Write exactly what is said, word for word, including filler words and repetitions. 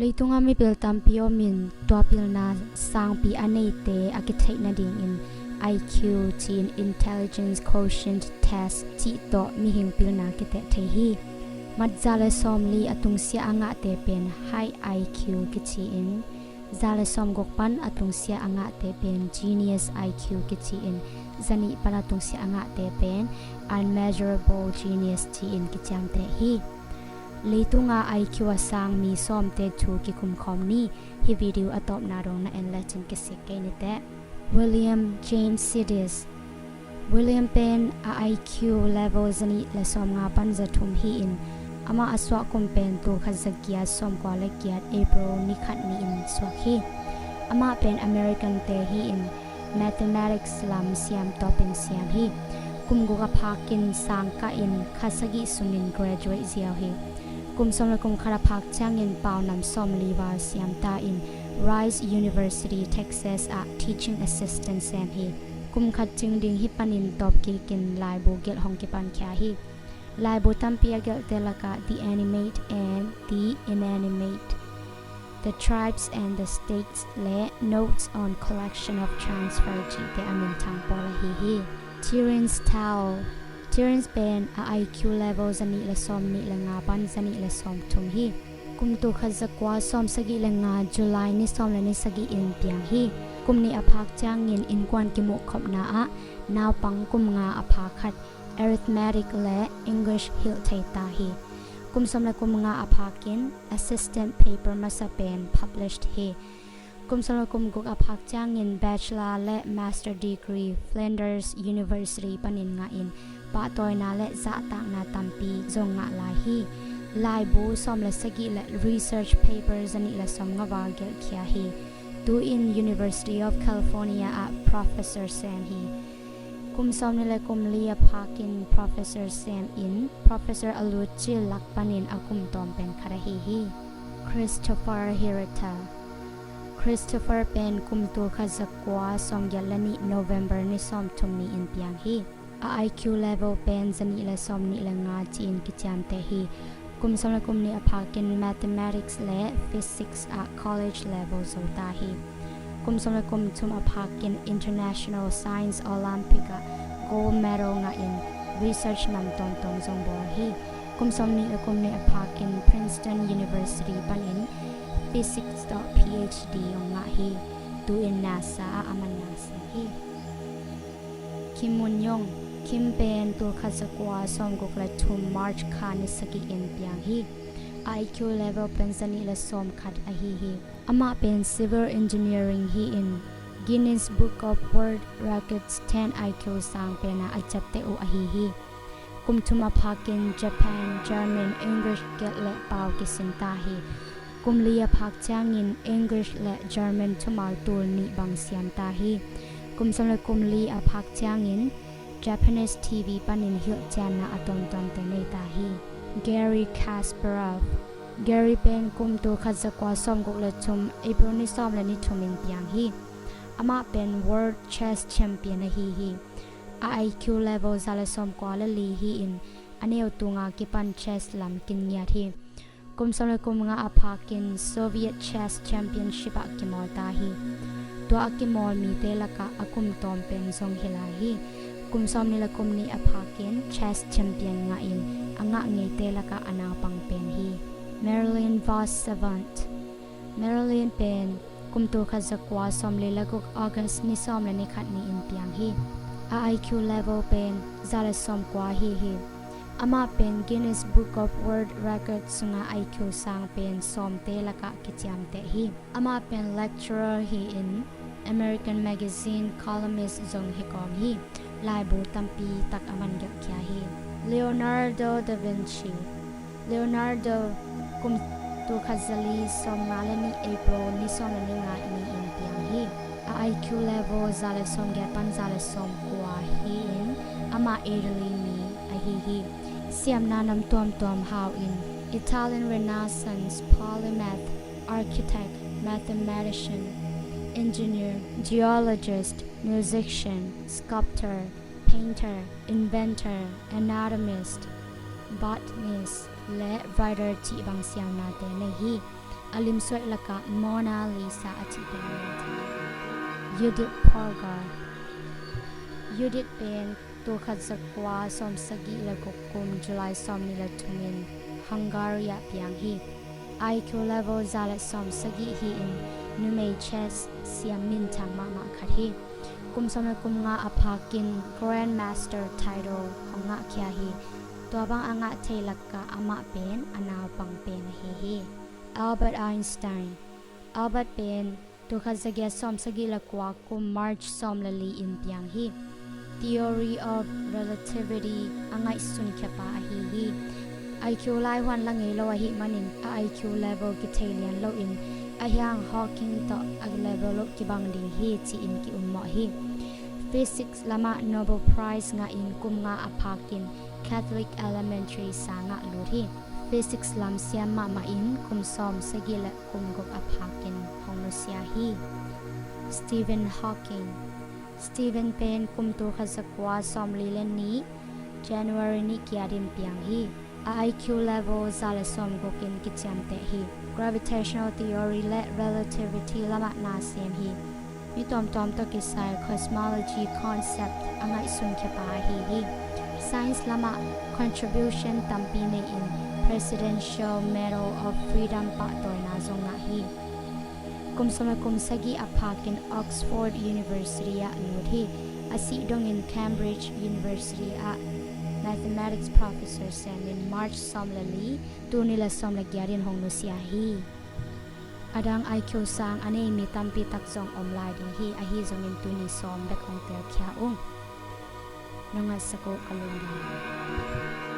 Leitunga mipil tampi om in tua pilna sangpi a neite a kitheih nadingin I Q ci-in Intelligence Quotient Test cih tawh mihing pilna kiteh thei hi. Mat za le sawmli a tungsiah a ngahte pen high I Q kici-in, za le sawmguk pan a tungsiah a ngahte pen genius I Q kici-in, zanih pan a tungsiah a ngahte pen unmeasurable genius ci-in kiciamteh hi. Leitunga I Q a sang mi sawmte thu kikumkhawm ni. Hih video a tawpna dong na en lecin kisik kei ni teh. William James Sidis. William pen a I Q level zanih le sawmnga pan zathum hi-in, amah a suah kum pen tulkhat zagiat sawmkua le giat April ni khat ni-in suak hi. Amah pen American-te hi-in, mathematics lam siam tawpin siam hi. Kum guk a phakin sang kahin kha sagih sungin graduate ziau hi. Kum sawm le kum khat a phak ciangin paunam sawmli val siam ta in Rice University, Texas ah teaching assistant sem hi. Kum khat cing ding hi panin tawp kikin laibu gelh hong kipankhia hi. Laibu tampi a gelhte lakah The Animate and the Inanimate, The Tribes and the States le Notes on Collection of Transfer cihte a minthang pawl ahi hi. Terence Tao. Terence pen a I Q level zanih le sawmnih le nga pan zanih le sawmthum hi. Kum tulkhat zakua sawmsagih le nga July ni sawm le ni sagih in piang hi. Kum nih a phak ciangin innkuan kimuhkhopna ah naupang kum nga a pha khat arithmetic le English hilh thei ta hi. Kum sawm le kum nga a phakin assistant paper masa pen published hi. Kum sawm le kum guk a phak ciangin bachelor le master degree Flinders University panin ngahin pahtawina le zahtakna tampi zong ngah lai hi. Laibu sawm le sagih le research paper zanih le sawmnga val gelhkhia hi. Tu-in University of California ah professor sem hi. Kum sawmnih le kum li a phakin professor sem in, professor a lut cil lak panin a kum tawm pen khat ahi hi. Christopher Hirata. Christopher pen kum tulkhat zakua sawmgiat le nih November ni sawmthum ni-in piang hi. A I Q level pen zanih le sawmnih le nga ci-in kiciamteh hi. Kum sawm le kum nih a phakin mathematics le physics ah college level zo ta hi. Kum sawm le kum thum a phakin International Science Olympic ah gold medal ngahin research nam tawmtawm zong bawl hi. Kum sawmnih le kum nih a phakin Princeton University panin physics tawh P H D hong ngah hi. Tu-in NASA ah a manna sem hi. Kim Mun Yong. Kim pen tulkhat zakua sawmguk le thum March kha ni sagih in piang hi. I Q level pen zanih le sawmkhat ahi hi. Amah pen civil engineering hi-in Guinness Book of World Records ten I Q sang penah a ciapteh uh ahi hi. Kum thum a phakin Japan, German, English gelh le pau kisin ta hi. Kum li a phak ciangin English le German thumal tul nih bang siam ta hi. Kum sawm le kum li a phak ciangin Japanese T V panin hilhcianna a tuamtuamte nei ta hi. Garry Kasparov. Garry pen kum tulkhat zakua sawmguk le thum April ni sawm le ni thum in piang hi. Amah pen world chess champion ahi hi. A I Q level za le sawmkua le li hi-in a neu tunga kipan chess lam kinngiat hi. Kum sawm le kum nga a phakin Soviet Chess Championship ah kimawl ta hi. Tua a kimawl mite lakah a kum tawm pen zong hi lai hi. Kum sawmnih le kum nih a phakin chess champion ngahin a ngah ngeite lakah a naupang pen hi. Marilyn Vos Savant. Marilyn pen kum tulkhat zakua sawmli le guk August ni sawm le ni khat ni-in piang hi. A I Q level pen za le sawmkua ahi hi. Amah pen Guinness Book of World Records sunga I Q sang pen sawmte lakah kiciamteh hi. Amah pen lecturer hi-in American magazine columnist zong hi kawm hi. Laibu tampi tak a man gelhkhia hi. Leonardo da Vinci. Leonardo kum tulkhat zali sawmnga le nih April ni sawm le ni nga ni-in piang hi. A I Q level za le sawmgiat pan za le sawmkua hi-in amah Italy mi ahi hi. Siamna nam tuamtuam hau-in Italian Renaissance polymath, architect, mathematician, engineer, geologist, musician, sculptor, painter, inventor, anatomist, botanist le writer cih bang siamnate nei hi. A limsuaih lakah Mona Lisa a cih pen a min thang. Judith Polgar. Judith pen tul khat za kua sawm sagih le guk kum July sawm nih le thum in Hungary ah piang hi. I Q level za le sawm sagih hi-in numei chess siam minthang mahmah khat hi. Kum sawm le kum nga a phakin Grandmaster title hong ngahkhia hi. Tua bang a ngah thei lakah amah pen a naupang pen ahi hi. Albert Einstein. Albert pen tul khat za giat sawm sagih le kua kum March sawm le li in piang hi. Theory of Relativity a ngaihsunkhia pa ahi hi. I Q laihuan la ngei lo ahih manin a I Q level kithei lian loin a hiang Hawking tawh a level uh kibang ding hi ci-in kiummawh hi. Physics lamah Nobel Prize ngahin kum nga a phakin Catholic Elementary sang ah lut hi. Physics lam siam mahmah in kum sawm sagih le kum guk a phakin hong nusia hi. Stephen Hawking. Stephen pen kum tul khat za kua sawm li le nih January nih kiat in piang hi. A I Q level za le sawm guk in kiciamteh hi. Gravitational theory le relativity lamah na sem hi. Mi tuamtuam tawh kisai cosmology concept a ngaihsunkhia pa ahi hi. Science lamah contribution tampi nei-in Presidential Medal of Freedom pahtawina zong ngah hi. Kum sawm le kum sagih a phakin Oxford University ah lut hi. A sih dongin Cambridge University ah mathematics professor semin March sawm le li, tul nih le sawm le giat in hong nusia hi. A dang I Q sang a nei mi tampi tak zong om lai ding hi, ahi zongin tuni sawm bek hong telkhia ung. Nong ngaisak uh ka lungdam.